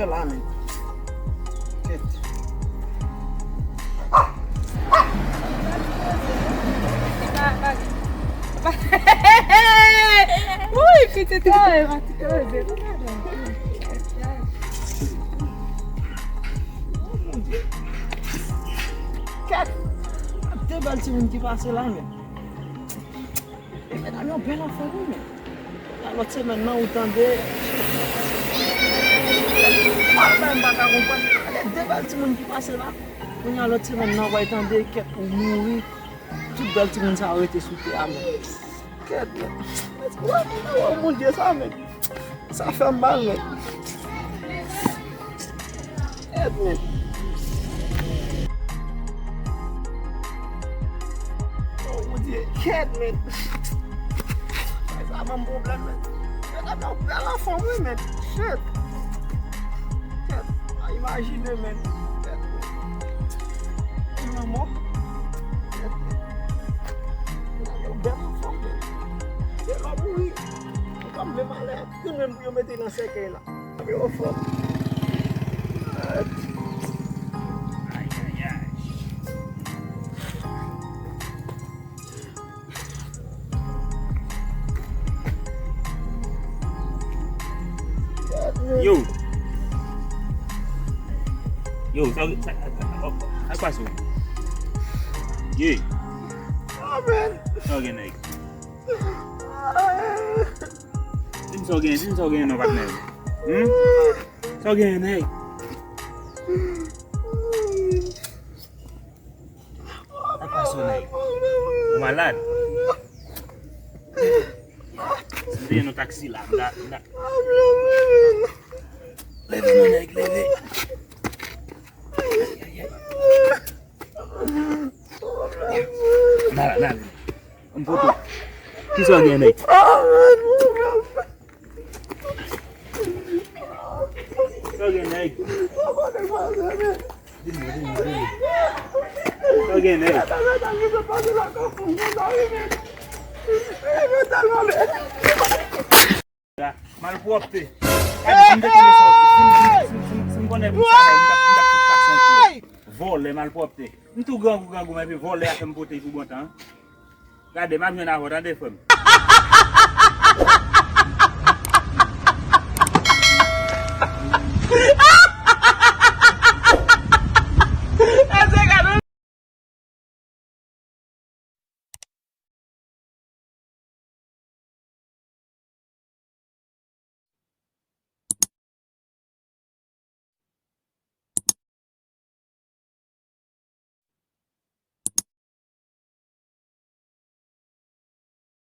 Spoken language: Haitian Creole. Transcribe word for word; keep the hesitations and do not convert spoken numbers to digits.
La, men. Kèt. Wi, pitit mwen, mati koze. Kèt. De bèl timoun ki pase la, men. E medam yo bèl anfòm, wi, men. Nan lòt semèn nan, ou tande. Mwen menm, m pa ka konprann. Gade de bèl timoun ki pase la. Kounye a, lòt semèn nan, ou pral tande, kèt, ou mouri. Tout bèl timoun sa yo rete sou tè a, men. Kèt, men. Wè, wè, wè, Bondye sa, men. Sa fè m mal, men. Kèt, men. Oh, Bondye, kèt, men. Sa ban m pwoblèm, men. Kèt, ap yon bèl anfòm, wi, men. Shit. Kèt, pa imajine, men. Kèt, men. Ti manman. Kèt, men. Ap yon bèl anfòm, men. Se lò mouri. Ou pa menm alè. Youn menm pou yo mete nan sèkèy la. Yo fò. Ay, ay, ay. Yo. Yo, sa, sa, sa, sa, sa k pase w? Ye. Amen. Sa w gen, nèg? Di m sa w genyen, di m sa w genyen non, patnè. Hmm? Sa w genyen, nèg? Sa k pase w, nèg? Ou malad? Si m te nan taksi la, m ta, m ta. Leve non, nèg, leve. Ay, ay, ay. N ale, n ale. Ann foto. Kisa w gen, nèg? Kisa w gen, nèg? Di m, di m, di m. Kisa w gen, nèg? Malpwòpte. Gade, si m te konnen sa, si m, si m, si m, si m konnen pou sa, m t ap, m t ap fout taksi pou ou. Vòlè, malpwòpte. M tou grangou, grangou, men epi vòlè a fè m pote pou bon tan. Gade, m ap jwenn avè w, tande, frè m.